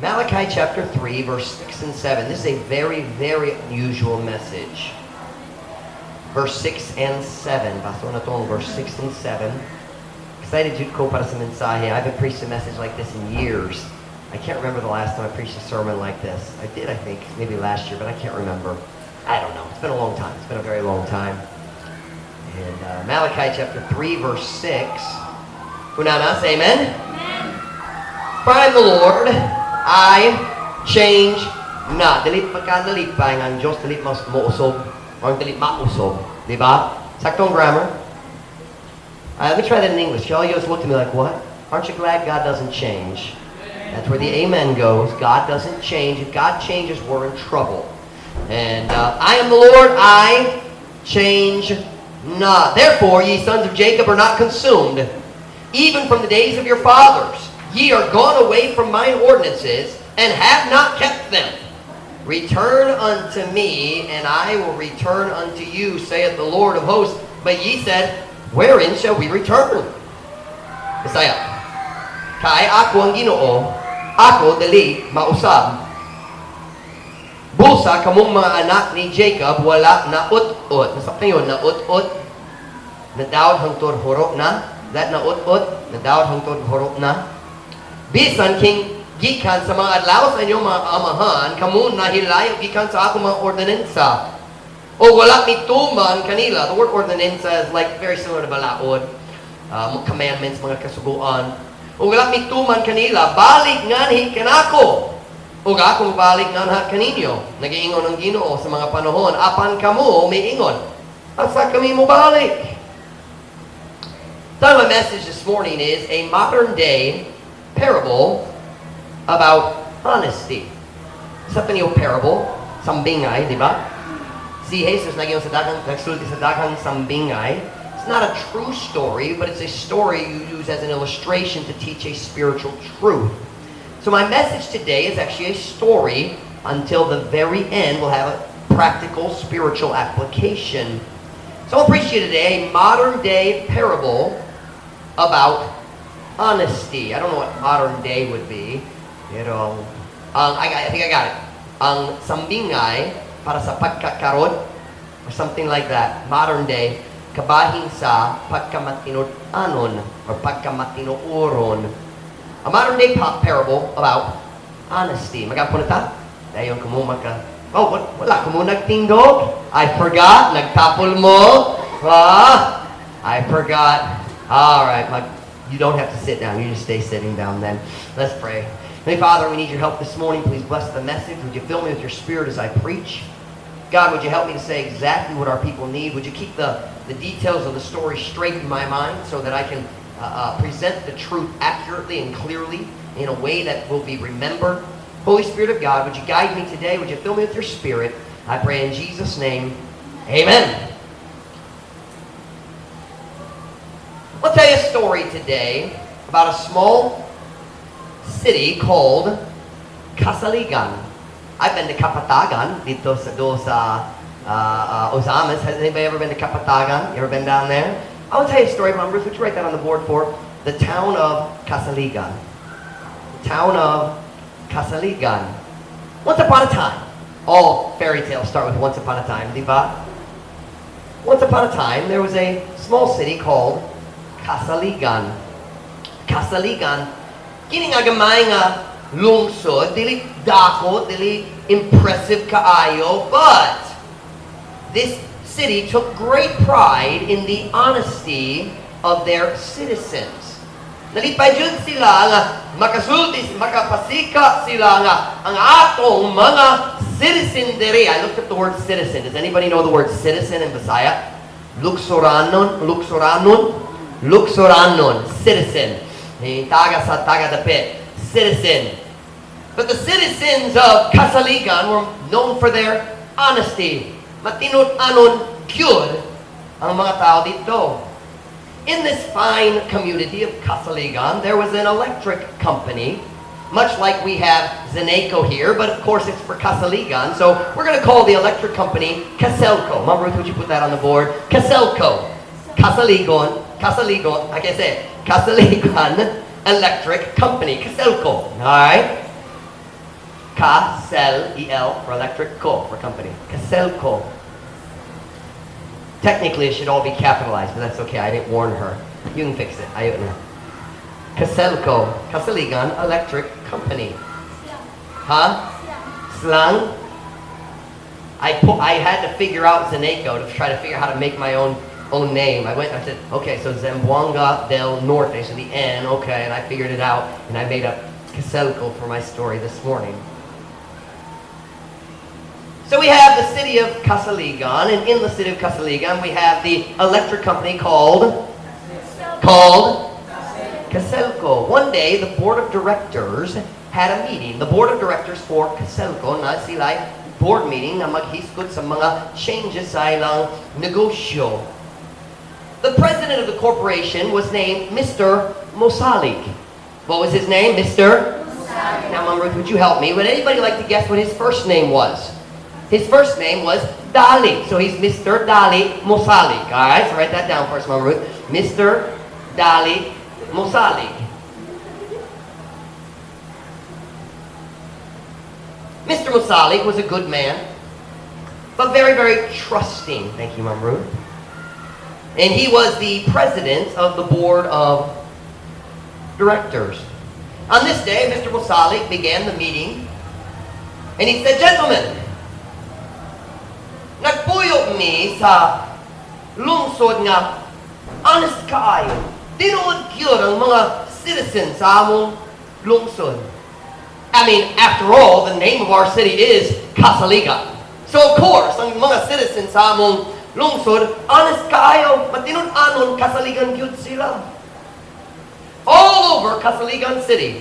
Malachi chapter 3, verse 6 and 7. This is a very, very unusual message. Verse 6 and 7. Basa na to ang verse 6 and 7. Excited jud ko para sa mensahe. I haven't preached a message like this in years. I can't remember the last time I preached a sermon like this. I did, I think, maybe last year, but I can't remember. I don't know. It's been a long time. It's been a very long time. And Malachi chapter 3, verse 6. Kunana, say amen. Amen. For I am the Lord, I change not. Dili pagka nalipay nga ang Diyos dili mas muusob or dili mausob. Di ba? Saktong grammar. Let me try that in English. Y'all just looked at me like, "What?" Aren't you glad God doesn't change? That's where the amen goes. God doesn't change. If God changes, we're in trouble. And I am the Lord, I change not. Therefore, ye sons of Jacob are not consumed, even from the days of your fathers. Ye are gone away from mine ordinances, and have not kept them. Return unto me, and I will return unto you, saith the Lord of hosts. But ye said, "Wherein shall we return?" Bisaya. Kay ako ang Ginoo, ako dili mausab. Busa kamong mga anak ni Jacob wala naut-ut. Nasabtan yun, naut-ut. Nadaot hangtod huro na. That naut-ut, nadaot hangtod huro na. Bisan king gikan sa mga adlaw sa inyong mga amahan, kamo nahilayo gikan sa akong mga ordinansa. O wala mituman kanila. The word ordinansa is like very similar to balaod. Commandments, mga kasuguan. O wala mituman kanila, balik nganhi kanako. Ug ako balik nganha kaninyo. Nagiingon ang Ginoo sa mga panahon, apan kamo miingon, "Asa kami mo balik?" So my message this morning is a modern day parable about honesty. Sa yung parable, sambingay, di ba? Si Jesus naging sa daghang, nagsulti sa daghang sambingay. It's not a true story, but it's a story you use as an illustration to teach a spiritual truth. So my message today is actually a story. Until the very end will have a practical spiritual application. So I'll preach to you today a modern day parable about honesty. I don't know what modern day would be. Pero ang I think I got it. Ang sambingay para sa pagkakaron or something like that. Modern day kabahin sa pagkamatinud-anon or pagkamatinuoron. A modern day parable about honesty. Mag-ampo na ta? Dayon kamo maka. Oh, what, wala kamo nagtindog? I forgot. Nagtapol mo? Ah, I forgot. All right. You don't have to sit down. You just stay sitting down then. Let's pray. Heavenly Father, we need your help this morning. Please bless the message. Would you fill me with your Spirit as I preach? God, would you help me to say exactly what our people need? Would you keep the details of the story straight in my mind so that I can present the truth accurately and clearly in a way that will be remembered? Holy Spirit of God, would you guide me today? Would you fill me with your Spirit? I pray in Jesus' name. Amen. I'll tell you a story today about a small city called Kasaligan. I've been to Kapatagan, dito sa do sa Ozamiz. Has anybody ever been to Kapatagan? You ever been down there? I want to tell you a story, Mom Ruth. Would you write that on the board for the town of Kasaligan? The town of Kasaligan. Once upon a time. All fairy tales start with "once upon a time," di ba? Once upon a time, there was a small city called Kasaligan. Kasaligan, kini nga gamay nga lungsod, dili dako, dili impressive kaayo, but this city took great pride in the honesty of their citizens. Nalipay jud sila nga makasulti, makapasika sila nga ang atong mga citizen diri. I looked up the word "citizen." Does anybody know the word "citizen" in Bisaya? Luksoranon, luksoranon, luksoranon, citizen. Eh, taga sa taga dapit, citizen. But the citizens of Kasaligan were known for their honesty. Matinud-anon gyud ang mga tao dito. In this fine community of Kasaligan, there was an electric company, much like we have Zeneco here, but of course it's for Kasaligan, so we're going to call the electric company Kaselco. Mom Ruth, would you put that on the board? Kaselco. Kasaligan, Kasaligan, I can't say it. Kasaligan Electric Company, Kaselco. All right? Ka-sel, E-L, for electric, co, for company. Kaselco. Technically, it should all be capitalized, but that's okay. I didn't warn her. You can fix it. Ayaw na. Kaselco. Kasaligan Electric Company. Huh? Slang? I had to figure out Zaneco to try to figure out how to make my own name. I went and I said, "Okay, so Zamboanga del Norte," so the N, okay, and I figured it out, and I made up Kaselco for my story this morning. So we have the city of Kasaligan, and in the city of Kasaligan, we have the electric company called Kaselco. One day, the board of directors had a meeting. The board of directors for Kaselco na sila board meeting na maghisgot sa mga changes sa ilang negosyo. The president of the corporation was named Mr. Mosalik. What was his name? Mr. Mosalik. Now, Mom Ruth, would you help me? Would anybody like to guess what his first name was? His first name was Dali. So he's Mr. Dali Mosalik. All right, so write that down first, Mom Ruth. Mr. Dali Mosalik. Mr. Mosalik was a good man, but very, very trusting. Thank you, Mom Ruth. And he was the president of the board of directors. On this day, Mr. Mosalik began the meeting, and he said, "Gentlemen, nagpuyo mi sa lungsod nga honest kaayo. Tinuod gyud ang mga citizens sa among lungsod. I mean, after all, the name of our city is Kasaligan. So of course, ang mga citizens sa among lungsod, honest kaayo, matinud-anon, kasaligan gyud sila. All over Kasaligan City,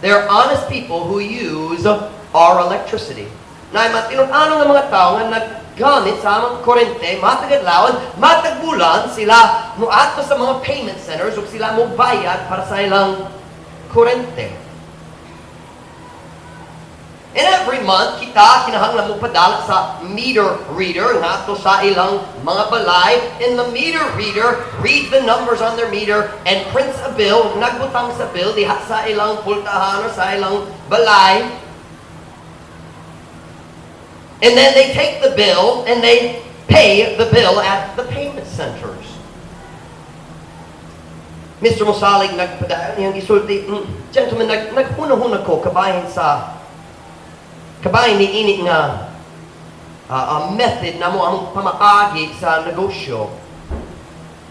there are honest people who use our electricity. Na matinud-anon nga mga tao nga naggamit sa among kurente, matag adlaw, matag bulan, sila muadto sa mga payment centers ug sila mo bayad para sa ilang kurente. And every month, kita kinahanglan mo padala sa meter reader ngadto sa ilang mga balay. And the meter reader reads the numbers on their meter and prints a bill, nagbutang sa bill diha sa ilang pultahan or sa ilang balay. And then they take the bill and they pay the bill at the payment centers." Mr. Mosalig nagpadayon niyang gisulti, "Gentlemen, naghuna-huna ko kabahin ni ini nga method na mo among pamaagi sa negosyo.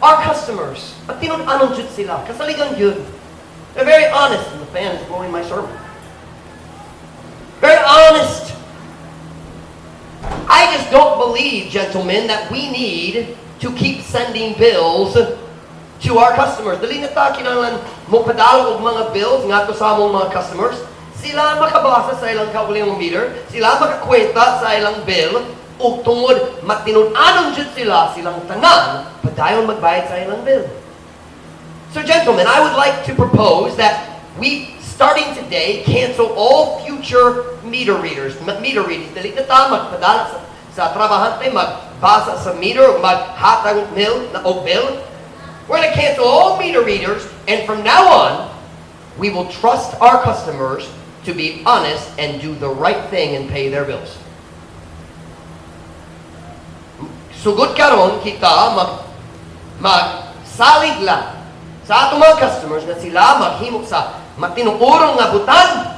Our customers, matinud-anon jud sila, kasaligan jud. They're very honest," and the fan is blowing my sermon. "Very honest. I just don't believe, gentlemen, that we need to keep sending bills to our customers. Dili na ta kinahanglan mo padala og mga bills ngadto sa among mga customers. Sila ang makabasa sa ilang kaugalingong meter, sila ang makakwenta sa ilang bill, ug tungod matinud-anon jud sila, silang tanan padayon magbayad sa ilang bill. So gentlemen, I would like to propose that we, starting today, cancel all future meter readers, meter readings. Dili na ta magpadala sa trabahante, magbasa sa meter, maghatag og bill, na og bill. We're going to cancel all meter readers, and from now on, we will trust our customers to be honest and do the right thing and pay their bills. Sugod karon kita magsalig lang sa atong mga customers na sila maghimo sa matinuorong nga butang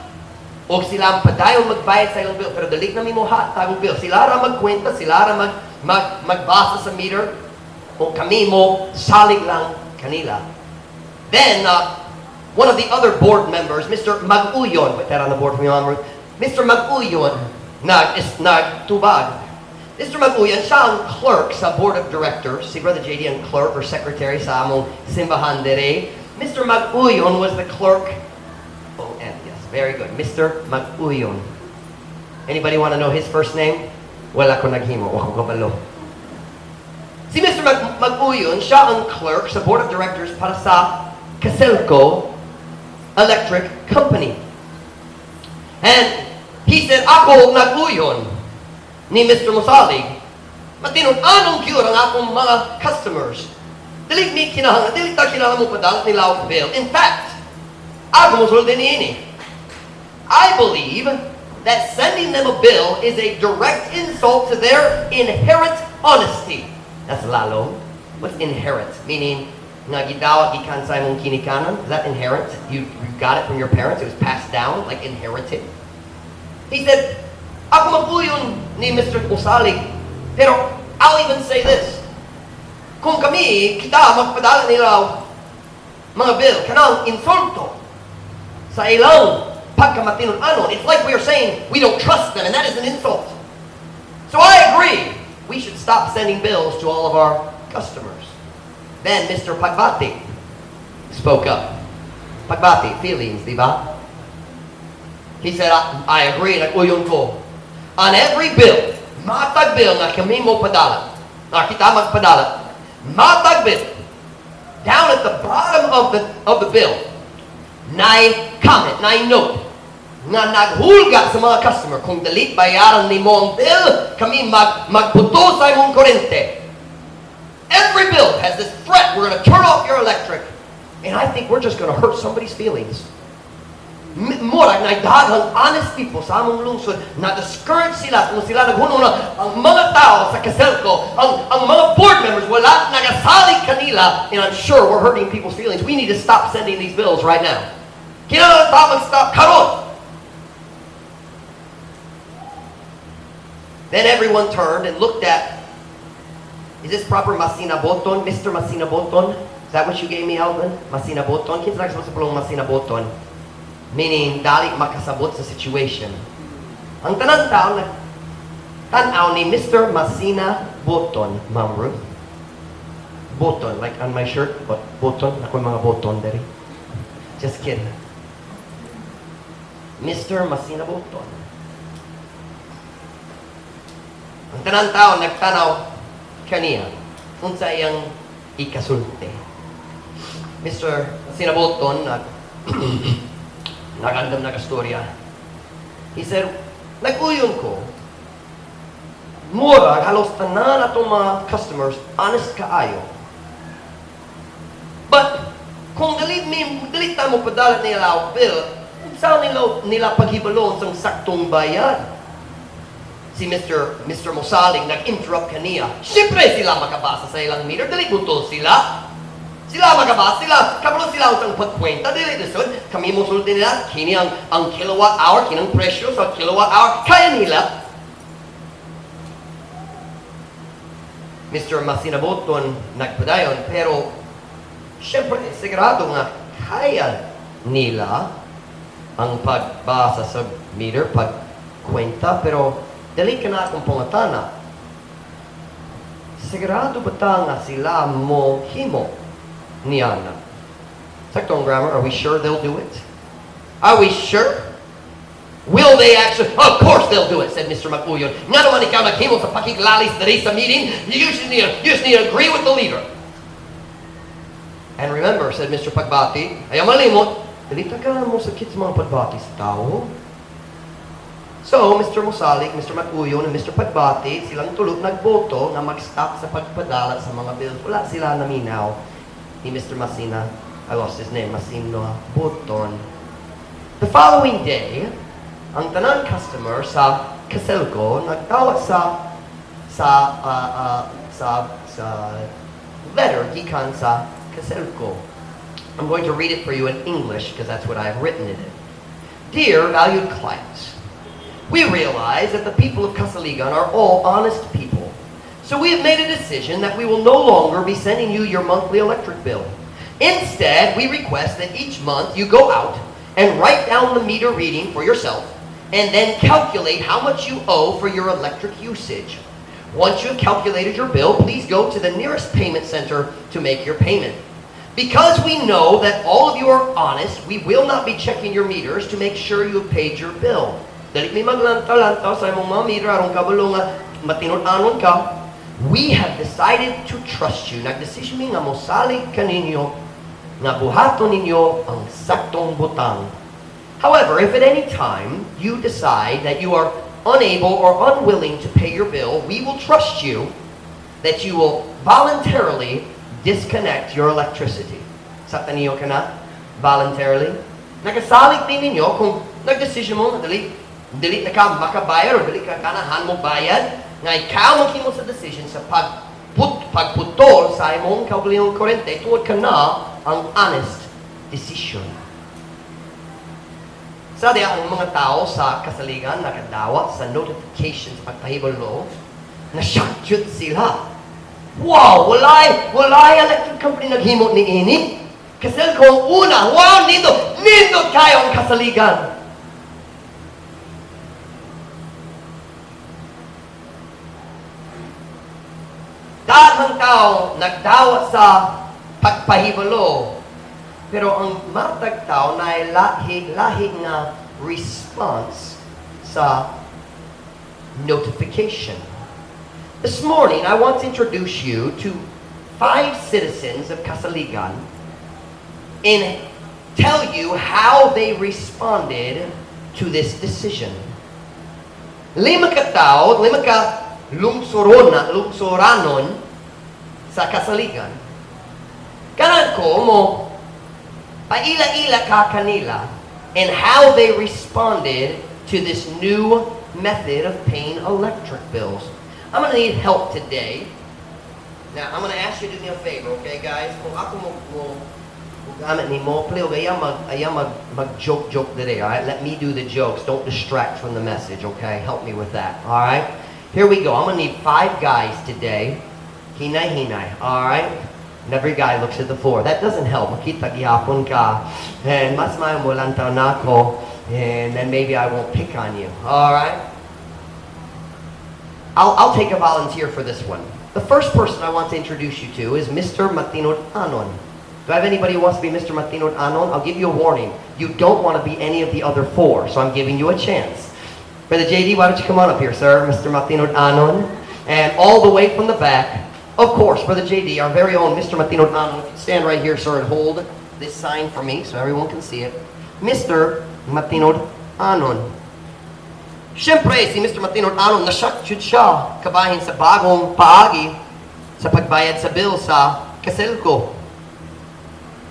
o sila ang padayon magbayad sa ilang bill, pero dili na mi mohatag og bill. Sila ra magkwenta, sila ra magbasa sa meter o kami mo salig lang kanila." Then one of the other board members, Mr. Maguyon, put that on the board for me, Ma'am Ruth. Mr. Maguyon, nagtubag. Mr. Maguyon, siya ang clerk sa board of directors. Si Brother JD ang clerk or secretary sa among simbahan dere. Mr. Maguyon was the clerk. Oh, and yes, very good. Mr. Maguyon. Anybody want to know his first name? Wala ko naghimo, wa ko kabalo. Si Mr. Maguyon, siya ang clerk sa board of directors para sa Caselco Electric Company. And he said, "Ako nag-uyon ni Mr. Musalig, matinud-anon gyud ang akong mga customers. Dili mi kinahanglan, dili ta kinahanglan mo padala nila og bill. In fact, ako mosulti niini. I believe that sending them a bill is a direct insult to their inherent honesty. That's lalom. What's inherent? Meaning, nga gidawat gikan sa imong kinikanan? Is that inherent? You got it from your parents? It was passed down, like inherited? He said, "Ako mag-uyon ni Mr. Usalig, pero I'll even say this. Kung kami, kita, magpadala nila mga bill, kanang insulto sa ilang pagkamatinud-anon. It's like we are saying we don't trust them, and that is an insult. So I agree. We should stop sending bills to all of our customers." Then Mr. Pagbati spoke up. Pagbati, feelings, di ba? He said, "I agree, nag-uyon ko. On every bill, matag bill nga kami mo padala, nga kita magpadala, matag bill, down at the bottom of the bill, naay comment, naay note, nga naghulga sa mga customer, kung dili bayaran nimo ang bill, kami magputo sa imong kuryente. Every bill has this threat, we're going to turn off your electric. And I think we're just going to hurt somebody's feelings. Murag na daghang honest people sa among lungsod na discourage sila kung sila naghunong na ang mga tao sa Kaselco, ang mga board members wala nagasalig kanila, and I'm sure we're hurting people's feelings. We need to stop sending these bills right now. Kinahanglan ta mag-stop karon." Then everyone turned and looked at, is this proper Masinaboton? Mr. Masinaboton? Is that what you gave me, Alvin? Masinaboton? Kinsa nagsuot sa pulong Masinaboton? Meaning, dali makasabot sa situation. Ang tanan tao nag tanaw ni Mr. Masina Boton, Ma'am Ruth. Boton, like on my shirt, but boton, ako yung mga boton deri. Just kidding. Mr. Masina Boton. Ang tanan tao nagtanaw kaniya unsa iyang ikasulti. Mr. Masina Boton nagandam nagastorya. He said, "Nag-uyon ko, murag halos tanan atong mga customers honest kaayo. But kung dili ta mo padala nila og bill, unsa nila paghibalon sang saktong bayad?" Si Mr. Mosaling nag-interrupt kaniya. "Siyempre sila makabasa sa ilang meter, dili butol sila. Sila makabasa sila, kabalo sila unsang pagkwenta, dili lisod. Kami mo sulti nila, kini ang kilowatt hour, kini ang presyo sa kilowatt hour, kaya nila." Mr. Masinaboton nagpadayon, "Pero siyempre sigurado nga kaya nila ang pagbasa sa meter, pagkwenta, pero dali ka na akong pangatana. Sigurado ba ta nga sila mo himo niana?" Saktong grammar, are we sure they'll do it? Are we sure? Will they actually? "Of course they'll do it," said Mr. Maguyon. "Nga naman ikaw naghimo sa pakiglalis diri sa meeting, you just need to agree with the leader." "And remember," said Mr. Pagbati, "ayaw malimot, dili ta ka mo sakit sa mga pagbati sa tao." So, Mr. Mosalik, Mr. Maguyon, and Mr. Pagbati, silang tulo nagboto na mag-stop sa pagpadala sa mga bills. Wala sila naminaw ni Mr. Masina, I lost his name, Masino Boton. The following day, ang tanan customer sa Kaselco nagtawag sa letter gikan sa Kaselco. I'm going to read it for you in English because that's what I've written it in. "Dear valued clients, we realize that the people of Kasaligan are all honest people. So we have made a decision that we will no longer be sending you your monthly electric bill. Instead, we request that each month you go out and write down the meter reading for yourself and then calculate how much you owe for your electric usage. Once you have calculated your bill, please go to the nearest payment center to make your payment. Because we know that all of you are honest, we will not be checking your meters to make sure you have paid your bill." Dali mi maglantaw-lantaw sa imong mga meter aron kabalo nga matinud-anon ka. "We have decided to trust you." Nagdesisyon mi nga mosalig kaninyo nga buhaton ninyo ang saktong butang. "However, if at any time you decide that you are unable or unwilling to pay your bill, we will trust you that you will voluntarily disconnect your electricity." Sa taniyo ka na? Voluntarily? Nagasalig din ninyo kung nagdesisyon mo, dali, Dili na ka makabayad o dili ka ganahan mo bayad, nga ikaw maghimo sa decision sa pagputol sa imong kaugalingong kurente tungod kana ang honest decision. Sa diya ang mga tao sa Kasaligan nakadawat sa notifications pagpahibalo, na-shock jud sila. Wow, walay electric company naghimo ni ini. Kaselco ang una. Wow, nindot, nindot kaayo ang Kasaligan. Daghang tao nagdawat sa pagpahibalo, pero ang matag tao na lahi lahi nga response sa notification. This morning, I want to introduce you to five citizens of Kasaligan and tell you how they responded to this decision. Lima ka tao, lima ka lungsorona, lungsoranon sa Kasaligan. Ganahan ko mo paila-ila ka kanila and how they responded to this new method of paying electric bills. I'm going to need help today. Now, I'm going to ask you to do me a favor, okay, guys? Kung ako mo gamit ni mo, please, ayaw mag joke joke today, all right? Let me do the jokes. Don't distract from the message, okay? Help me with that, all right? Here we go. I'm going to need five guys today. Hinay hinay, all right? And every guy looks at the floor. That doesn't help. Makita gihapon ka. And mas maayo mo lantaw nako. And then maybe I won't pick on you. All right? I'll take a volunteer for this one. The first person I want to introduce you to is Mr. Matinod Anon. Do I have anybody who wants to be Mr. Matinod Anon? I'll give you a warning. You don't want to be any of the other four, so I'm giving you a chance. Brother JD, why don't you come on up here, sir? Mr. Matinod Anon. And all the way from the back, of course, Brother JD, our very own Mr. Matinod Anon. Stand right here, sir, and hold this sign for me so everyone can see it. Mr. Matinod Anon. Siyempre, si Mr. Matinod Anon, na-shock jud siya kabahin sa bagong paagi sa pagbayad sa bill sa Kaselco.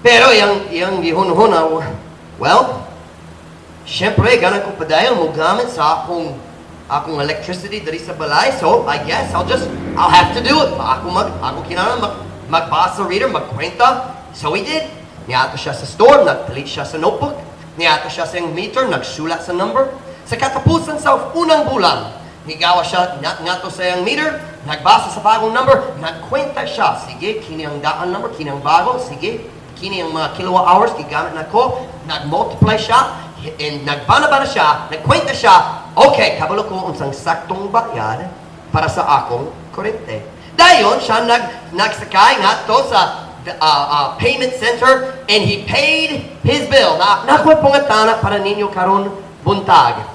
Pero iyang gihunhuna, well, siyempre, ganahan ko padayon mo gamit sa akong electricity diri sa balay, so I guess I'll have to do it. Ako kinahanglan magbasa reader, magkwenta. So he did. Niadto siya sa store, nagpalit siya sa notebook. Niadto siya sa meter, nagsulat sa number. Sa katapusan sa unang bulan, nigawa siya ngadto sa iyang meter, nagbasa sa bagong number, nagkwenta siya. Sige, kini ang daan number, kini ang bago, sige, kini ang mga kilowatt hours, gigamit na ko, nag-multiply siya, and nagbana-bana siya, nagkwenta siya, okay, kabalo ko unsang saktong bayad para sa akong kurente. Dayon siya nagsakay ngadto sa payment center and he paid his bill. Na nakuha pangatana para ninyo karon buntag.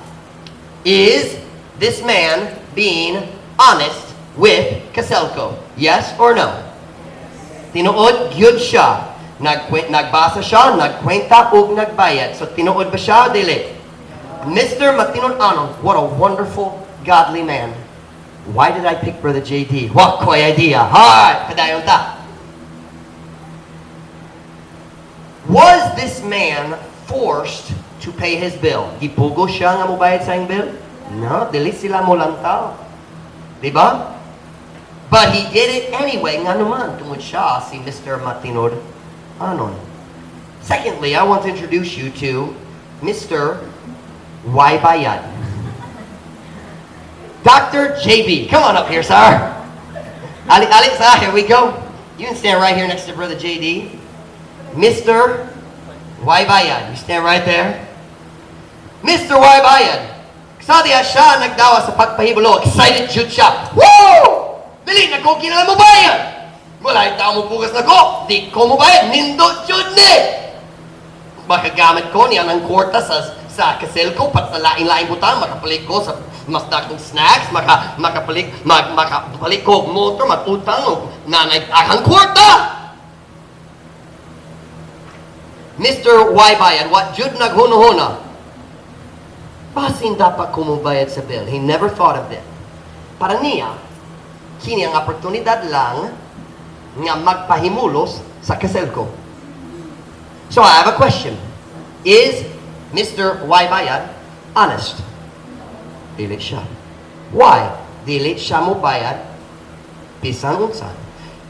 Is this man being honest with Kaselco? Yes or no? Tinuod gyud siya. Nagbasa siya, nagkwenta ug nagbayad. So tinuod ba siya o dili? Mr. Matinod Anon, what a wonderful, godly man. Why did I pick Brother JD? Wa koy idea. Alright, padayon ta. Was this man forced to pay his bill? Gipugo siya nga mobayad sa iyang bill? No, dili sila mo lantaw. Di ba? But he did it anyway. Nga naman, tungod siya si Mr. Matinod Anon. Secondly, I want to introduce you to Mr. Y Bayad. Dr. JB. Come on up here, sir. Ali, Ali, sir, here we go. You can stand right here next to Brother JD. Mr. Y Bayad. You stand right there. Mr. Y Bayad. Sa diya siya nagdawat sa pagpahibalo. Excited jud siya. Woo! Dili na ko kinahanglan mo bayad. Wala tao mo pugas na ko. Di ko mo bayad. Nindot jud ni. Makagamit ko niya ng kwarta sa Kaselco pat sa lain-lain butang, makapalit ko sa mas dakong snacks, makapalit ko og motor, mag-utang og nanay aghang kwarta. Mr. Y Bayad, wa jud naghuna-huna? Basin dapat ko mobayad sa bill. He never thought of it. Para niya, kini ang oportunidad lang nga magpahimulos sa Kaselco. So I have a question. Is Mr. Y Bayad honest? Dili siya. Why? Dili siya mo bayad bisan unsa.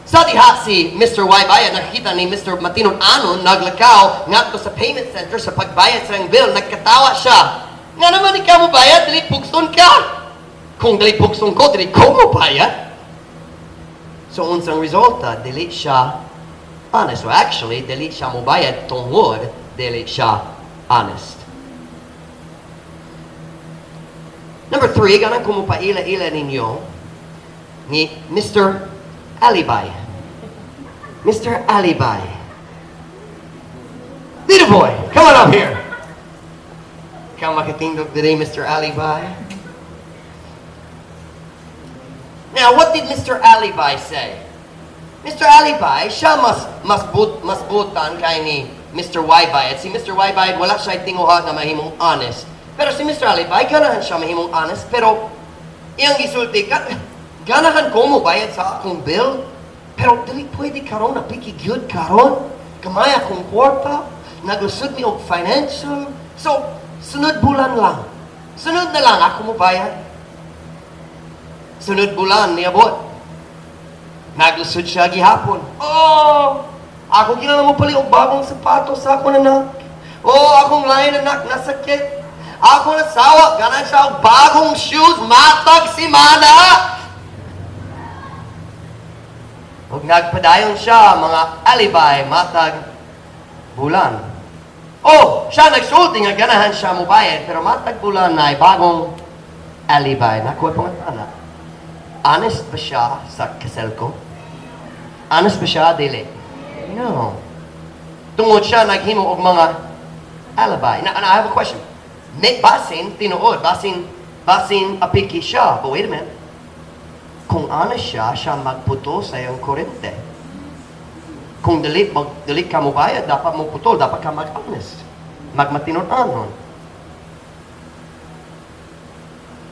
Sa diha si Mr. Way Bayad, nakikita ni Mr. Matinud-anon naglakaw ngadto sa payment center sa pagbayad sa iyang bill, nagkatawa siya. Nga naman ikaw mo bayad, dili pugson ka. Kung dili pugson ko, dili ko mo bayad. So unsang resulta, dili siya honest. So actually, dili siya mo bayad tungod dili siya honest. Number three, ganahan ko mo paila-ila ninyo ni Mr. Alibi. Mr. Alibi. Little boy, come on up here. Ikaw makatindog today, Mr. Alibi. Now, what did Mr. Alibi say? Mr. Alibi, siya mas butan kay ni Mr. Way Bayad. Si Mr. Way Bayad, wala siya tinguha na mahimong honest. Pero si Mr. Alibi, ganahan siya mahimong honest, pero iyang gisulti, "Ganahan ko mo bayad sa akong bill, pero dili pwede karon, apiki gyud karon. Gamay akong kwarta, naglusod mi og financial. So, sunod bulan lang. Sunod na lang ako mo bayad." Sunod bulan niabot. Naglusod siya gihapon. "Oh, ako kinahanglan mo palit og bagong sapatos sa akong anak. Oh, akong lain anak nasakit. Ako asawa, ganahan siya og bagong shoes matag simana." Ug nagpadayon siya mga alibi matag bulan. Oh, siya nagsulti nga ganahan siya mobayad, pero matag bulan na bagong alibi. Nakuha pangutana. Honest ba siya sa KESELCO? Honest ba siya? Dili. No. Tungod siya naghimo og mga alibi. Now, I have a question. May basin tinuod, basin apiki siya. But wait a minute. Kung honest siya, siya magputol sa iyong kuryente. Kung dili ka mo bayad, dapat mo putol, dapat ka mag-honest. Magmatinud-anon.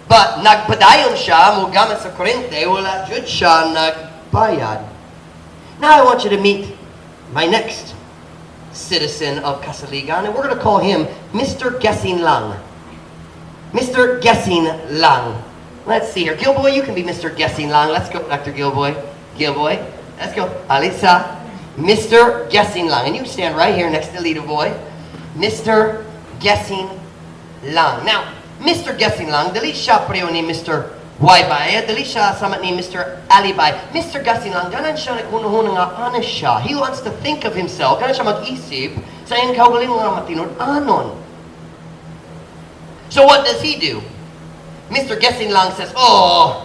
But nagpadayon siya, mo gamit sa kuryente, wala jud siya nagbayad. Now I want you to meet my next citizen of Kasaligan, and we're going to call him Mr. Guessing Lang. Mr. Guessing Lang. Let's see here. Gilboy, you can be Mr. Guessing Lang. Let's go, Dr. Gilboy. Gilboy, let's go. Alisa, Mr. Guessing Lang. And you stand right here next to Little Boy. Mr. Guessing Lang. Now, Mr. Guessing Lang, dili siya pareho ni Mr. Way Bayad, dili siya sama ni Mr. Alibi. Mr. Guessing Lang, ganahan siya naghunahuna nga honest siya. He wants to think of himself, ganahan siya mag-isip sa iyang kaugalingon nga matinud-anon. So what does he do? Mr. Guessing Lang says, "Oh,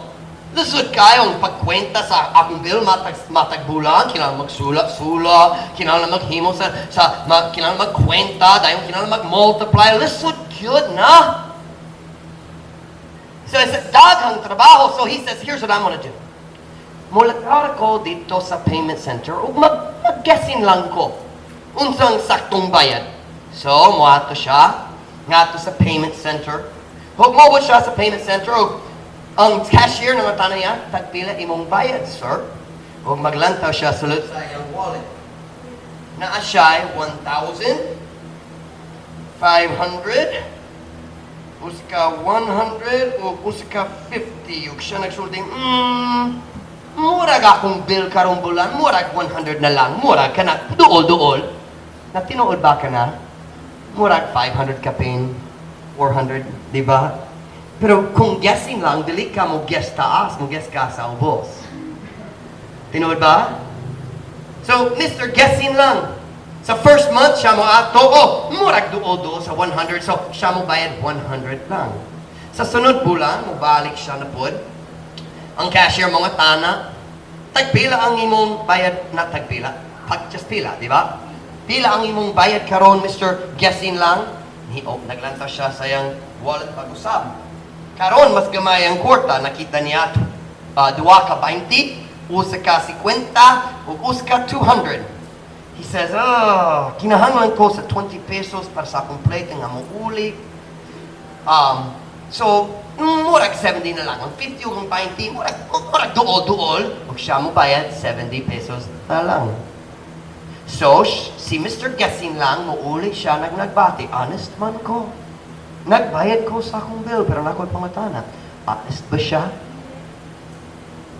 lisod kayong pagkwenta sa akong bill matag bulan, kinahanglan magsulat-sulat, kinahanglan maghimo sa kinahanglan magkwenta, dayon kinahanglan mag-multiply, lisod gyud na." So it's daghang trabaho. So he says, "Here's what I'm gonna do. Mulakaw ko didto sa payment center ug mag-guessing lang ko unsang saktong bayad." So, moadto siya ngadto sa payment center. Ug moabot siya sa payment center ug ang cashier nangutana niya, "Tagpila imong bayad, sir?" Ug maglantaw siya sulod sa iyang wallet. Naa siya 1,500, usa ka 100 ug usa ka 50. Ug siya nagsulti, "Murag akong bill karong bulan, murag 100 na lang, murag kana duol-duol." Na tinuod ba ka na? Murag 500 kapin, 400, di ba? Pero kung guessing lang, dili ka mo guess taas, mo guess ka sa ubos. Tinuod ba? So, Mr. Guessing Lang, sa first month, siya mo ato, oh, murag duol-duol sa 100, so siya mo bayad 100 lang. Sa sunod bulan, mo balik siya na pod. Ang cashier mangutana, "Tagpila ang imong bayad na tagpila?" Pag just pila, di ba? "Pila ang imong bayad karon, Mr. Guessing Lang?" Ni oh, naglantaw siya sa iyang wallet pag-usab. Karon mas gamay ang kwarta, nakita niya duha ka 20, usa ka 50, ug usa ka 200. He says, "Oh, kinahanglan ko sa 20 pesos para sa akong plate nga mouli. So, murag 70 na lang. Ang 50 ug ang 20, murag duol-duol." Ug siya mo bayad 70 pesos na lang. So, si Mr. Guessing Lang, muuli siya nagbati, "Honest man ko." Nagbayad ko sa akong bill, pero naa ko'y pangutana. Honest ba siya?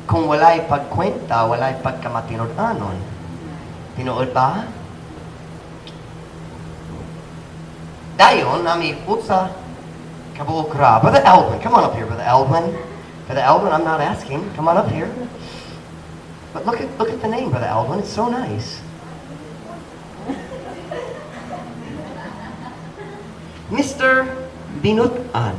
Kung walay pagkwenta, walay pagkamatinud-anon. Tinuod ba? Dayon, naa mi usa kabuok ra. Brother Alvin, come on up here, Brother Alvin. Brother Alvin, I'm not asking. Come on up here. But look at the name, Brother Alvin. It's so nice. Mr. Binutan.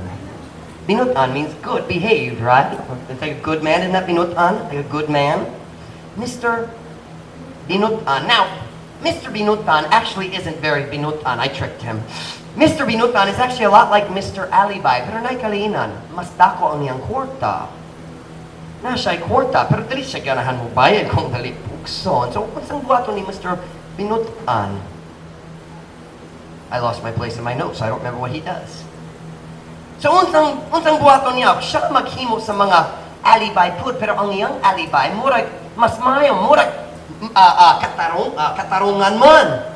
Binutan means good, behaved, right? It's like a good man, isn't that binutan? Like a good man? Mr. Binutan. Now, Mr. Binutan actually isn't very binutan. I tricked him. Mr. Binutan is actually a lot like Mr. Alibi, pero naay kalainan, mas dako ang iyang kwarta. Naa siya'y kwarta, pero dili siya ganahan mo bayad kung dili pugson. So, unsang buhaton ni Mr. Binutan? I lost my place in my notes, so I don't remember what he does. So, unsang buhaton niya? Siya maghimo sa mga alibi pud, pero ang iyang alibi, murag, mas mayo, murag, katarungan man.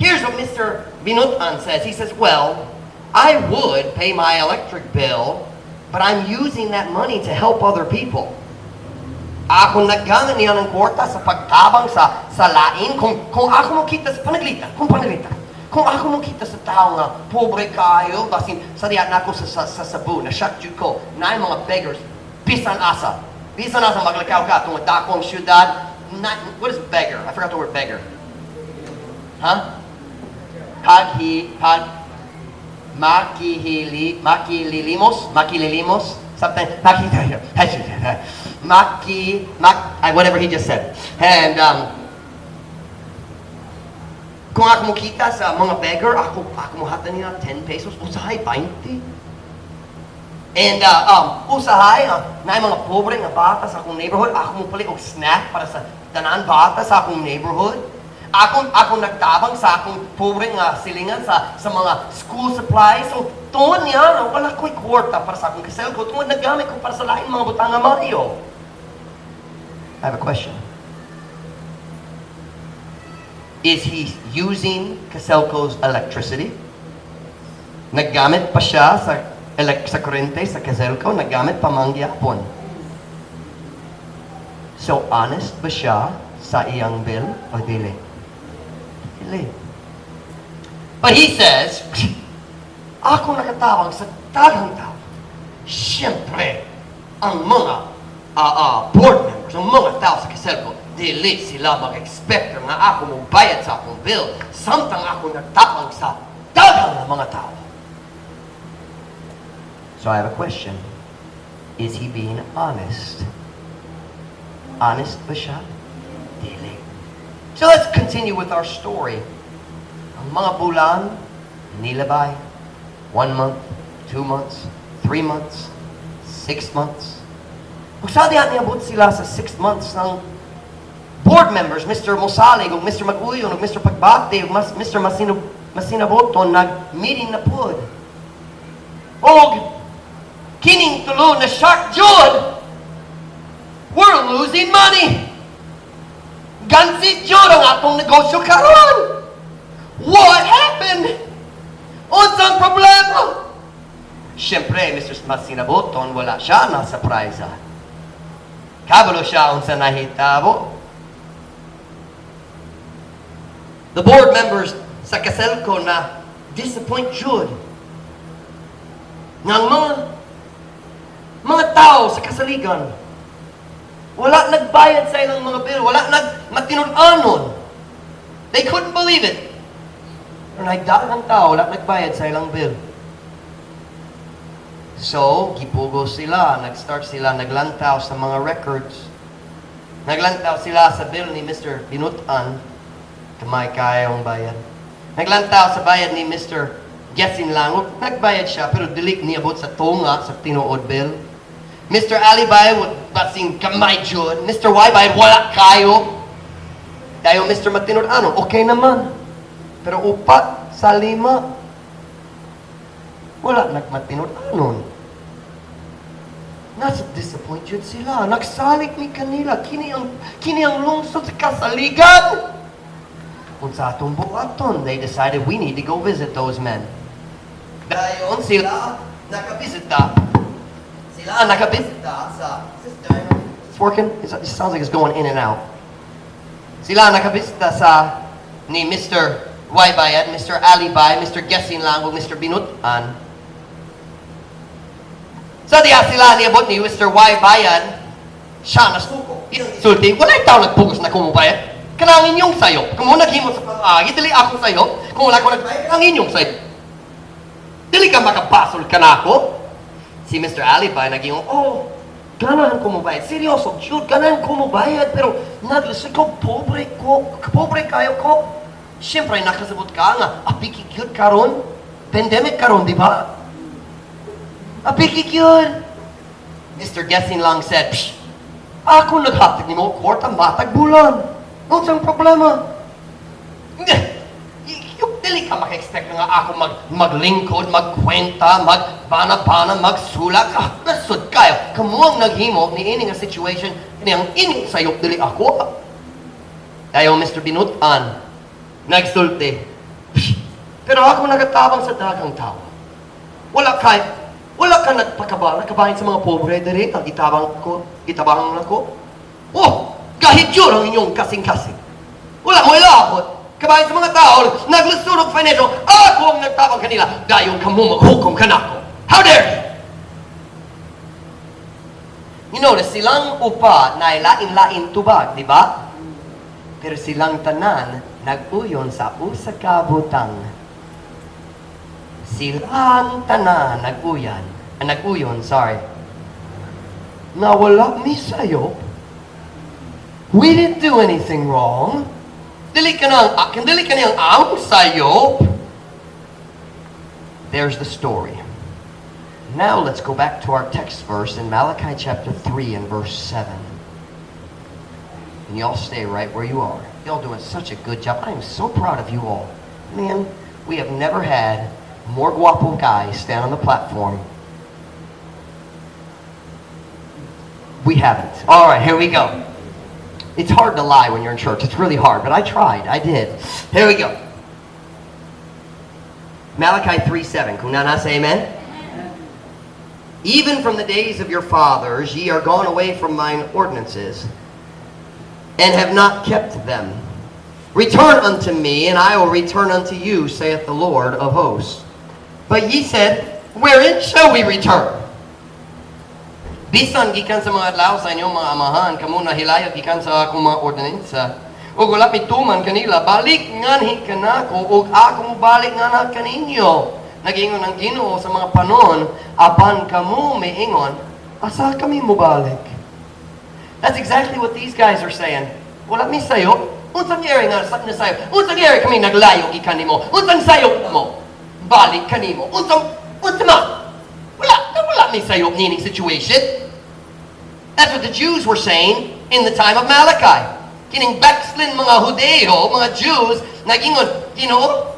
Here's what Mr. Binutan says. He says, "Well, I would pay my electric bill, but I'm using that money to help other people." Ako naggamit niya ng kwarta sa pagtabang sa lain. Kung ako mo kita sa panaglitan, kung panaglitan, kung ako mo kita sa tao nga pobre kayo, basin sa diyan nako sa Cebu, na shock jud ko, na mga beggars, bisan asa. Bisan asa maglakaw ka, tungod dako ang syudad. Not, what is beggar? I forgot the word beggar. Huh? Paghi, pag, makihili, makililimos, makililimos, something, maki, maki, mak, whatever he just said. And, kung ako makita sa mga beggar, ako mohatag nila 10 pesos, usahay 20. And usahay, na mga pobre nga bata sa akong neighborhood, ako mo palit og snack para sa tanan bata sa akong neighborhood. Ako nagtabang sa akong pobre nga silingan sa mga school supplies. So, tungod niya, no, wala ko'y kwarta para sa akong KESELCO. Tungod naggamit ko para sa laing mga butang nga maayo. I have a question. Is he using KESELCO's electricity? Naggamit pa siya sa kuryente sa KESELCO, naggamit pa man gyapon. So honest ba siya sa iyang bill o dili? Dili. But he says, "Ako nakatabang sa daghang tao. Siyempre, ang mga board members, ang mga tao sa KESELCO, dili sila mag-expect nga ako mo bayad sa akong bill samtang ako nagtabang sa daghang nga mga tao." So I have a question. Is he being honest? Honest ba siya? Dili. So let's continue with our story. Ang mga bulan, nilabay. 1 month, 2 months, 3 months, 6 months. Kung sa diha niabot sila sa 6 months ng board members, Mr. Mosalig, ug Mr. Maguyon, ug Mr. Pagbati, ug Mr. Masinaboton, nag-meeting na pud. Og kining tulo na shock jud. "We're losing money. Gansi jud ang atong negosyo karon. What happened? Unsang problema?" Siyempre, Mr. Masinaboton, wala siya na surprise. Kabalo siya unsa nahitabo. The board members sa KESELCO na disappoint jud. Nga ang mga tao sa kasaligan, wala nagbayad sa ilang mga bill, wala nagmatinud-anon. They couldn't believe it. Pero nagdagang tao, wala nagbayad sa ilang bill. So, gipugo sila, nag-start sila, naglantaw sa mga records. Naglantaw sila sa bill ni Mr. Binutan, kamay kayong bayad. Naglantaw sa bayad ni Mr. Gessin Langog, nagbayad siya, pero dili niabot sa tunga sa tinuod bill. Mr. Alibay, basing kamay jud. Mr. Waybay, wala kayo. Dayon Mr. Matinud-ano, okay naman. Pero upat sa lima, wala nagmatinud-anon. Nasa disappointed sila. Nagsalig mi kanila. Kini ang lungsod sa kasaligan. Kung sa atong buhaton, they decided we need to go visit those men. Dayon sila nakabisita. Sila nakabisita sa. It's working? It sounds like it's going in and out. Sila nakabisita sa ni Mr. Waybayad, Mr. Alibay, Mr. Guessing lang, ug Mr. Binutan. Sa diha sila niabot ni Mr. Waybayad, siya nasuko. Sulti, "Walay tao nagpugos na kumubayad. Kanang inyong sayo. Kung mo naghimo sa pag-agi, dili ako sayo. Kung wala ko nagbayad, kanang inyong sayo. Dili ka makapasol ka na ako." Si Mr. Alibay naging, "Oh, ganahan ko mo bayad. Seryoso, Jude, ganahan ko mo bayad. Pero naglisod ko, pobre ko, pobre kayo ko." Siyempre, nakasabot ka nga, apiki gyud karon. Pandemic karon, di ba? Apiki gyud. Mr. Guessing lang said, "Psh, ako naghatag nimo kwarta matag bulan. Unsang problema? Hindi. Yung dili ka maka-expect nga ako maglingkod, magkwenta, magbana-bana, magsulak. Ah, nasud kayo. Kamo ang naghimo ni ini nga situation, kini ang ini sayop, dili ako." Dayon Mr. Binutan, nagsulti, "Psh, pero ako nagatabang sa daghang tao. Wala ka nagpakabala, kabahin sa mga pobre diri, ang gitabang ko, gitabang nako. Oh, kahit yun ang inyong kasing-kasing. Wala mo ilabot. Kabahin sa mga tao, naglusod og financial, ako ang nagtabang kanila, dayon kamo maghukom kanako. How dare you?" You notice, silang upat na lain-lain tubag, di ba? Pero silang tanan nag-uyon sa usa ka butang. Silang tanan nag-uyan, ah, nag-uyon, sorry. Na wala mi sayop. We didn't do anything wrong. Dili ka nang, akin, dili ka niyang ang sayop. There's the story. Now let's go back to our text verse in Malachi chapter 3 and verse 7. And y'all stay right where you are. Y'all doing such a good job. I am so proud of you all. Man, we have never had more guapo guys stand on the platform. We haven't. All right, here we go. It's hard to lie when you're in church. It's really hard, but I tried. I did. Here we go. Malachi 3:7. Kung naa na, say amen. "Even from the days of your fathers, ye are gone away from mine ordinances, and have not kept them. Return unto me, and I will return unto you, saith the Lord of hosts. But ye said, Wherein shall we return? Bisan gikan sa mga adlaw sa inyong mga amahan, kamo nahilayag gikan sa akong mga ordinansa, ug wala mituman kanila, balik nganhi kanako, ug ako mobalik nganha kaninyo. Nagingon ang Ginoo sa mga panon, apan kamo miingon, Asa kami mobalik?" That's exactly what these guys are saying. "Wala mi sayop. Unsang area nga sa na sayop? Unsang area kami naglayo gikan nimo? Unsang sayop mo? Balik kanimo. Unsang unsa man? Wala, wala mi sayop nining situation." That's what the Jews were saying in the time of Malachi. Kining backslidden mga Hudeo, mga Jews, nagingon, "Ginoo,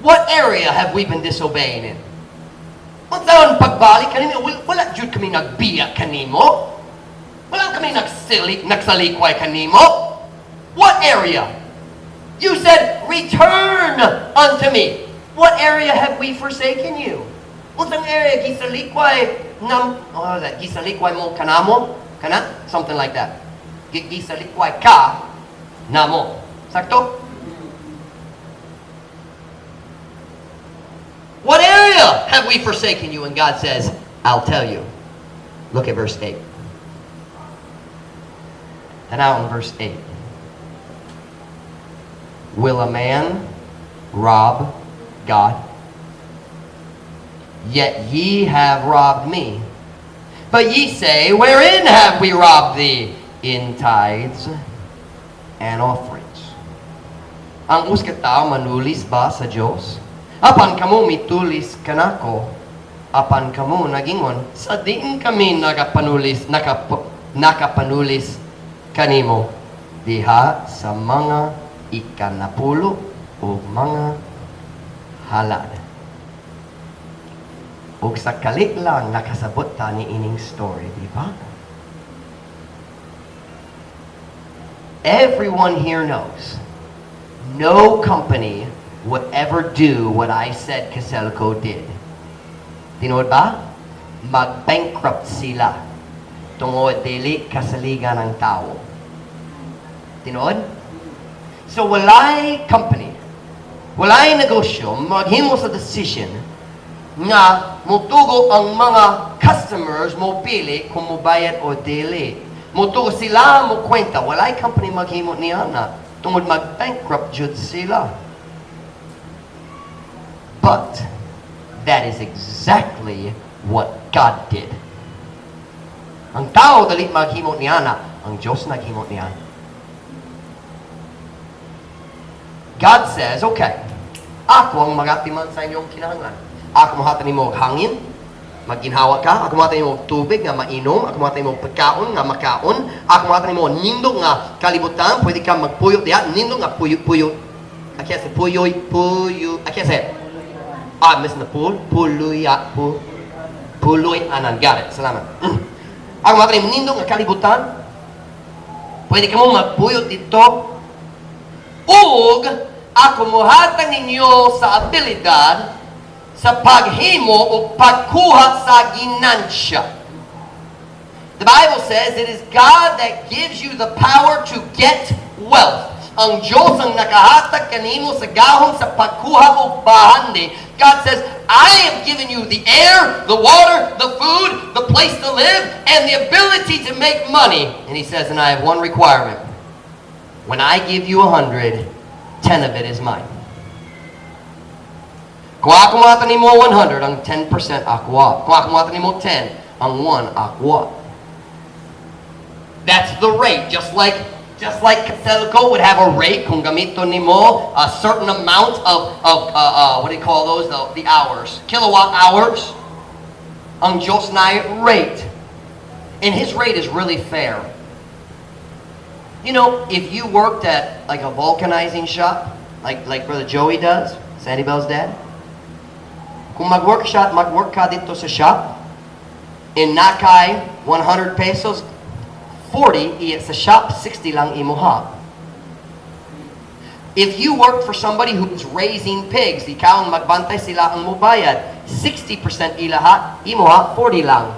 what area have we been disobeying in? Unsaon pagbalik kanimo? Wala jud kami nagbiya kanimo. Wala kami nagsalikway kanimo. What area? You said, 'Return unto me.' What area have we forsaken you? Unsang area gisalikway nam, oh, what was that? Gisalikway mo kanamo? Kana? Something like that. Gisalikway ka namo. Sakto? What area have we forsaken you?" And God says, "I'll tell you." Look at verse 8. And now in verse 8. "Will a man rob God? Yet ye have robbed me. But ye say, Wherein have we robbed thee? In tithes and offerings. Ang usa ka tawo manulis ba sa Dios? Apan kamo mitulis kanako. Apan kamo nagingon, Sa diin kami nakapanulis kanimo? Diha sa mga ikanapulo o mga halad." Ug sa kalit lang nakasabot ta ni ining story, di ba? Everyone here knows no company would ever do what I said Coselco did. Tinuod ba? Mag-bankrupt sila tungod dili kasaligan ang tao. Tinuod? So walay company, walay negosyo maghimo sa decision nga mutugo ang mga customers mo pili kung mubayad o dili. Mutugo sila mo kwenta, walay company maghimo niya na tungod mag-bankrupt jud sila. But that is exactly what God did. Ang tao dali maghimo niya na, ang Diyos naghimo niya. God says, "Okay, ako ang magatiman sa inyong kinahanglan. Ako mohatag nimo og hangin, maginhawa ka. Ako mohatag nimo og tubig nga mainom. Ako mohatag nimo og pagkaon nga makaon. Ako mohatag nimo og nindot nga kalibutan, pwede ka magpuyo diha, nindot nga puyo-puyo." I can't say puyoy, puyo. I can't say it. Ah, I'm missing the pool. Puluya, pu. Puloy anan. Got it. Salamat. Ako mohatag nimo nindot nga kalibutan. Pwede ka mo magpuyo dito. Ug ako mohatag ninyo sa abilidad sa paghimo o pagkuha sa ginansya. The Bible says it is God that gives you the power to get wealth. Ang Diyos ang nakahatag kanimo sa gahom sa pagkuha og bahandi. God says, "I have given you the air, the water, the food, the place to live, and the ability to make money." And He says, "And I have one requirement. When I give you 100, 10 of it is mine." Kung ako mohatag nimo 100, ang 10% ako. Kung ako mohatag nimo 10, ang 1 ako. That's the rate. Just like Cotelco would have a rate kung gamito nimo a certain amount of what do you call those? The hours. Kilowatt hours. Ang Diyos na rate. And His rate is really fair. If you worked at like a vulcanizing shop, like Brother Joey does, Sandy Bell's dad, kung mag-work ka dito sa shop, in nakay 100 pesos, 40 iya sa shop, 60 lang imuha. If you work for somebody who's raising pigs, ikaw ang magbantay, sila ang mubayad, 60% ilaha, imuha, 40 lang.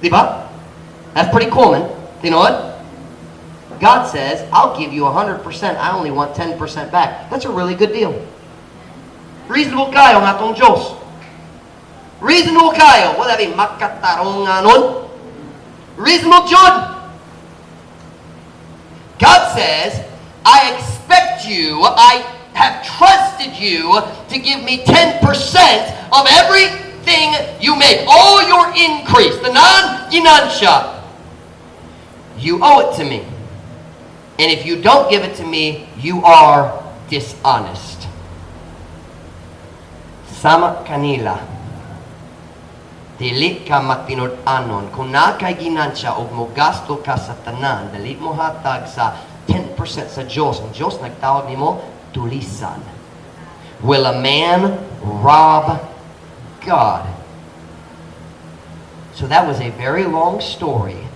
Di ba? That's pretty common. Tinuod? God says, "I'll give you 100%. I only want 10% back." That's a really good deal. Reasonable kayo ang atong Diyos. Reasonable kayo. Wala ba makatarunganon? Reasonable jud. God says, "I expect you, I have trusted you to give me 10% of everything you make, all your increase, the ginansya. You owe it to me. And if you don't give it to me, you are dishonest." Sama kanila, dili ka matinud-anon kung naa kay ginansya og mo gasto ka sa tanan, dili mo hatag sa 10% sa Diyos. Ang Diyos nagtawag nimo tulisan. Will a man rob God? So that was a very long story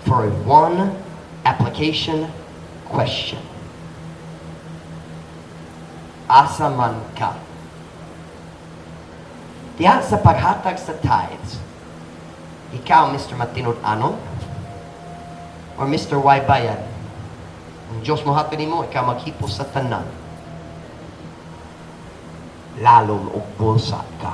for a one application question. Asa man ka? Diha sa paghatag sa tithes, ikaw Mr. Matinud-anon or Mr. Way Bayad? Ang Diyos mo hatag nimo, ikaw maghipos sa tanan. Lalom og bulsa ka.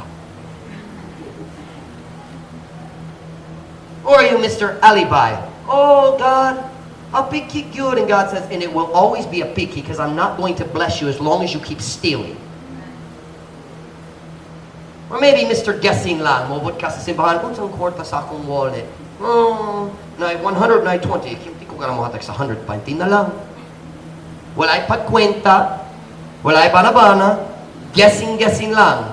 Or are you Mr. Alibi? "Oh God, a piki good." And God says, "And it will always be a piki because I'm not going to bless you as long as you keep stealing." Or maybe Mr. Guessing lang, mobot ka sa simbahan, "Unsang kwarta sa akong wallet? Oh, na 100, na 20. Hindi ko ka na mohatag sa 100, 20 na lang." Walay pagkwenta, walay bana-bana, guessing-guessing lang.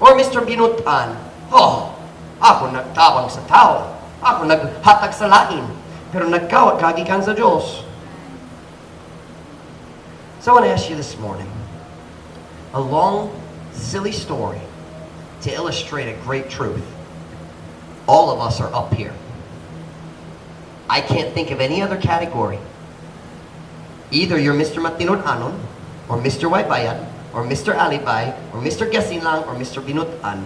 Or Mr. Binutan, "Oh, ako nagtabang sa tao, ako naghatag sa lain, pero nagkawat ka gikan sa Diyos." So I want to ask you this morning, a long, silly story to illustrate a great truth. All of us are up here. I can't think of any other category. Either you're Mr. Matinud-anon or Mr. Way Bayad or Mr. Alibay or Mr. Guessing lang or Mr. Binutan.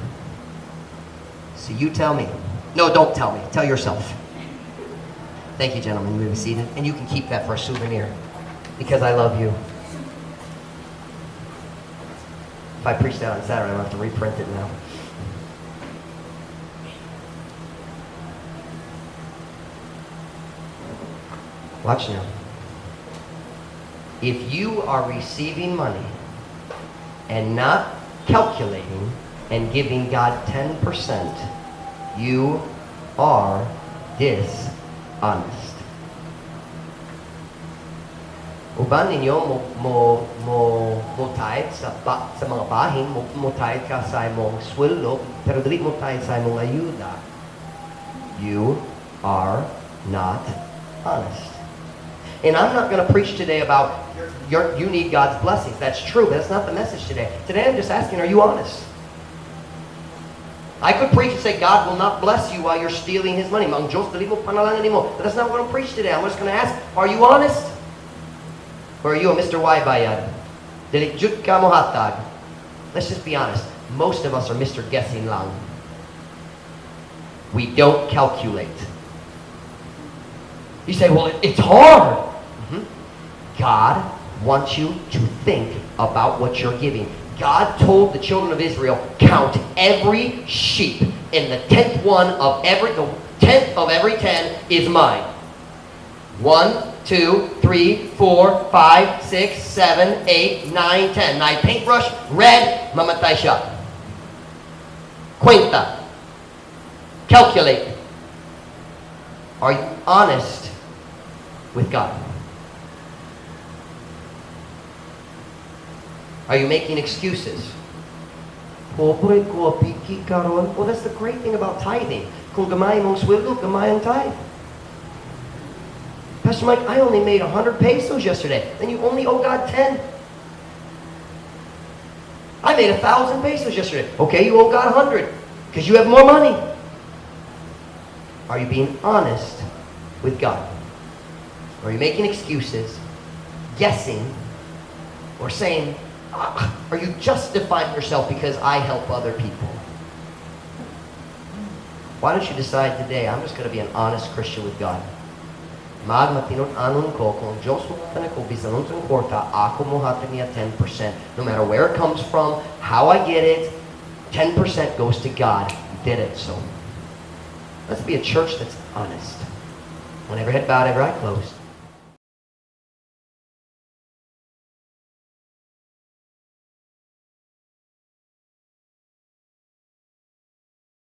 So you tell me. No, don't tell me. Tell yourself. Thank you, gentlemen. You may be seated. And you can keep that for a souvenir because I love you. If I preach that on Saturday, I'll have to reprint it now. Watch now. If you are receiving money and not calculating and giving God 10%, you are dishonest. Uban ninyo mo tithe sa mga bahin, mo tithe ka sa imong sweldo, pero dili mo tithe sa imong ayuda. You are not honest. And I'm not going to preach today about you need God's blessings. That's true, but that's not the message today. Today I'm just asking, are you honest? I could preach and say God will not bless you while you're stealing His money. Ang Diyos, dili mo panalangan nimo. But that's not what I'm preaching today. I'm just going to ask, are you honest? Or are you a Mr. Way Bayad? Dili jud ka mohatag. Let's just be honest. Most of us are Mr. Guessing lang. We don't calculate. You say, "Well, it's hard." God wants you to think about what you're giving. God told the children of Israel, "Count every sheep, and the tenth of every 10 is mine. 1, 2, 3, 4, 5, 6, 7, 8, 9, 10." Naay paintbrush, red, mamatay siya. Kwenta. Calculate. Are you honest with God? Are you making excuses? "Pobre ko, piki karon." Well, that's the great thing about tithing. Kung gamay mong sweldo, gamay ang tithe. "Pastor Mike, I only made 100 pesos yesterday." Then you only owe God 10. "I made 1,000 pesos yesterday." Okay, you owe God 100 because you have more money. Are you being honest with God? Are you making excuses, guessing, or saying, "Ah," are you justifying yourself because I help other people? Why don't you decide today, "I'm just going to be an honest Christian with God. Magmatinud-anon ko kung Diyos mohatag ako bisan unsang kwarta, ako mohatag niya 10%. No matter where it comes from, how I get it, 10% goes to God." Did it so. Let's be a church that's honest. When every head bowed, every eye closed.